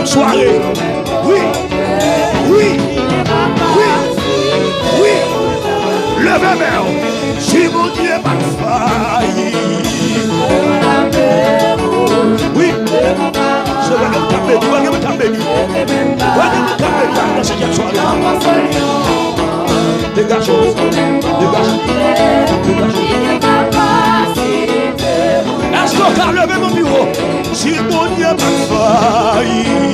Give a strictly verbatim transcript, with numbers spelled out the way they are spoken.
Sware. Wi. Wi. Wi. Wi. Leve men w. Si Bondye pa t fayi. Wi. Se wè gen moun k ap beni, wè gen moun k ap beni. Wè gen moun k ap beni nan sèt sware. Degaje w. Degaje w. Degaje w. Èske w ka leve men w pi wo? Si Bondye pa t fayi.